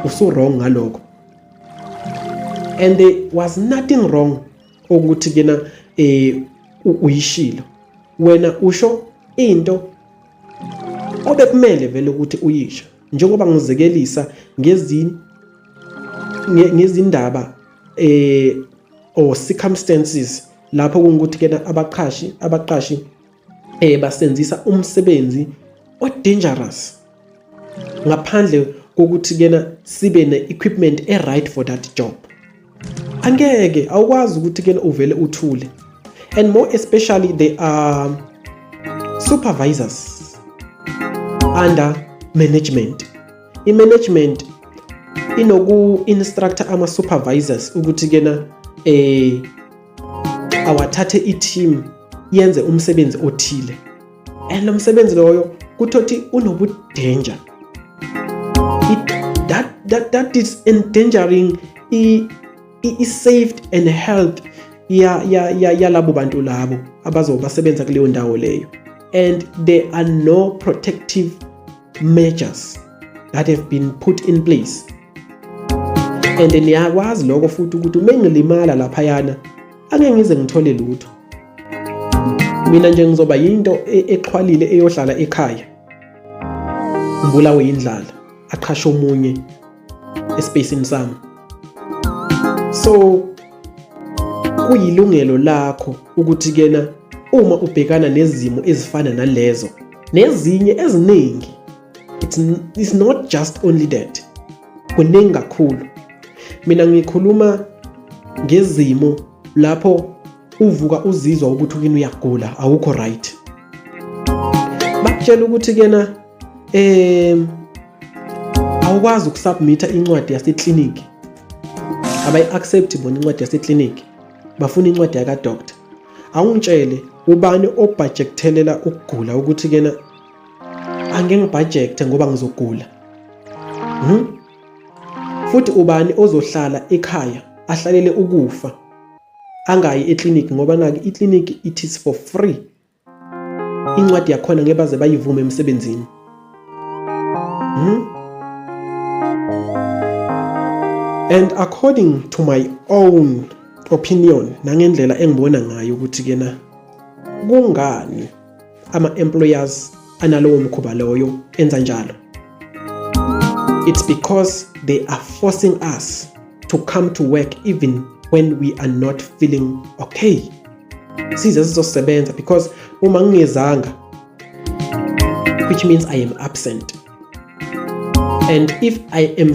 Usu wrong ngalokho, and there was nothing wrong ukuthi kena uyishilo. Wena usho into obekumele vele ukuthi uyisho, njengoba ngizekelisa ngezindaba or circumstances lapho kungukuthi kena abaqashi basenzisa umsebenzi o dangerous ngaphandle kokuthi kena sibe ne-equipment e-right for that job. Angeke, awukwazi ukuthi kena uvele uthule, and more especially they are supervisors under management. I-management inoku-instructor ama-supervisors ukuthi kena awathathe i-team yenze umsebenzi othile, and lo msebenzi loyo kuthothi unobu-danger. That is endangering i-safety and health yalabo bantu labo abazobe basebenza kuleyo ndawo leyo, and there are no protective measures that have been put in place. And niyakwazi lokho futhi ukuthi uma ngilimala laphayana, angeke ngize ngithole lutho. Mina nje ngizoba yinto exhwalile eyohlala ekhaya, ngibulawe yindlala, aqhashe omunye espacini sami. So kuyilungelo lakho ukuthi kena uma ubhekana nezimo ezifana nalezo nezinye eziningi, it's not just only that, kuningi kakhulu. Mina ngikhuluma ngezimo lapho uvuka uzizwa ukuthi ukini uyagula, awukho right, bakutshela ukuthi kena awukwazi ukusubmitha incwadi yasekliniki. Abayi-accept bona incwadi yasekliniki, bafuna incwadi yakadoctor. Awungitshele, ubani obudgethelela ukugula ukuthi kena angeke ngibudgethe ngoba ngizogula? Futhi ubani ozohlala ekhaya ahlalele ukufa, angayi ekliniki, ngoba naki ikliniki it is for free, incwadi yakhona ngeke baze bayivume emsebenzini? And according to my own opinion nangendlela engibona ngayo ukuthi kena kungani ama-employers analowo mkhuba loyo enza njalo, it's because they are forcing us to come to work even when we are not feeling okay. Size sizosebenza, because uma ngingezanga, which means I am absent, and if I am